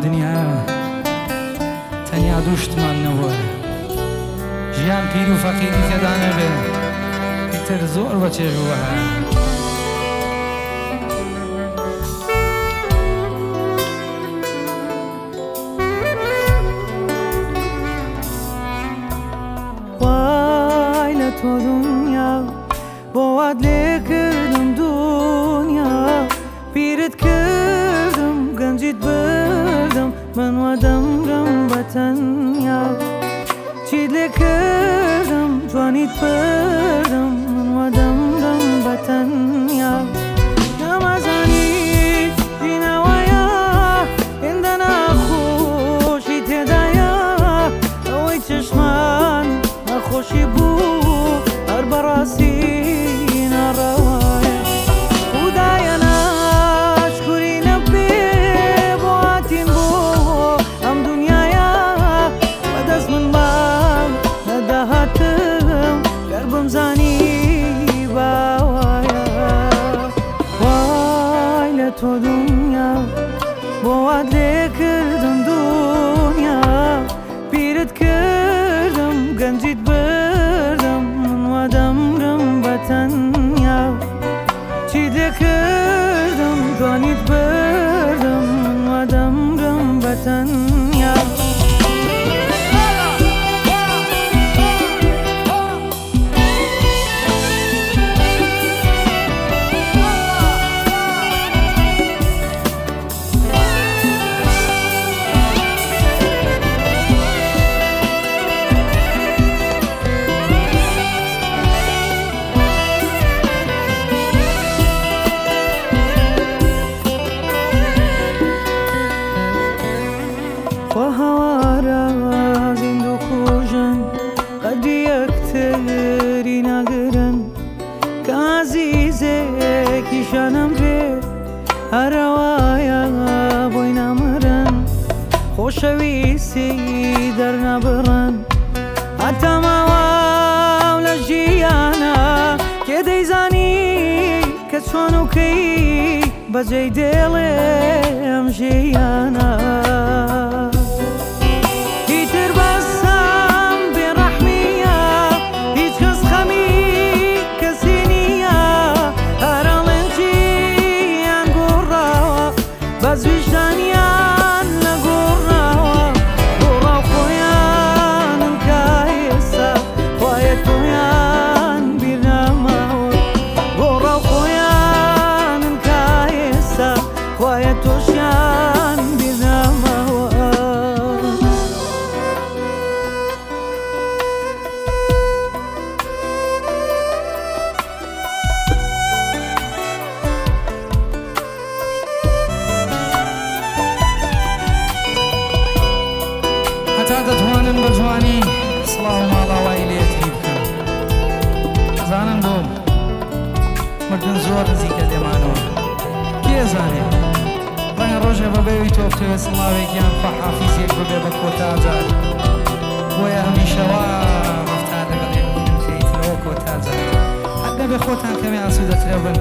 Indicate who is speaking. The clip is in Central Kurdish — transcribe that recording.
Speaker 1: دنیایە تەنیا دوو شتمان نەبوایە ژیان پیر و فەقیری تێدا نەبێ ئیتر زۆر بە چێژ و بەهایە.
Speaker 2: وای لە تۆ دونیا بۆ وات لێ کردم دونیا پیرت کردم گەنجیت بردم من وا دەمرم بە تەنیا چیت لێ کردم جوانیت بردم من وا دەمرم بە تەنیا نەمەزانی ژینەوەیە هێندە ناخۆشی تێدایە ئەوەی چشمان ناخۆشی بوو هەر بەڕاستی ناڕەوایە خودایە ناشکوری نەبێ بۆ هاتین بۆ ئەم دنیایە بەدەست من با نەدەهاتم گەر بمزانی باوایە وای لە تۆ دنیا بۆ وات لێ کردم دنیا پیرت کردم گەنجیت بردم من وا دەمرم بە تەنیا چیت لێ کردم جوانیت بردم من وا دەمرم بە تەنیا. خوا هاوارە زیندوو کوژن قەدری یەکتری ناگرن کە ئازیزێکیشان ئەمرێ هەرەوایە بۆی نامرن خۆشەویستی دەرنابڕن هەتا ماواو لە ژیانە کێ دەیزانی کە چۆن و کەی بەجێی دێڵێ ئەم ژیانە. ئیتر بەسام بێڕەحمیە هیچ کەس خەمی کەسی نییە هەر ئەڵێن چیان گۆڕاوە بەس ویژدانیان نەگۆڕاوە گۆڕاو خۆیانن کە ئێستا خوایە تۆیان بیر نەماوە گۆڕاو خۆیانن کە ئێستا خوایە تۆشیان بیر نەماوە.
Speaker 1: هەتا دەتوانن بە جوانی سڵاو و ماڵاوایی لە یەکتری بکەن. ئەزانن بۆ مردن زۆر نزیکە لێمانەوە. کێ ئەزانێ ڕەنگە ڕۆژێ بە بێوی تۆ بتەوێ سڵاوێک یان خواحافیزیەک ببێ بە کۆتا جار. بۆیە هەمیشە وا ڕەفتار لەگەڵ یەک بکەن کە ئیتر ئەوە کۆتا جارە. هەر نەبێ خۆتان کەمێ ئاسوودەترە بن.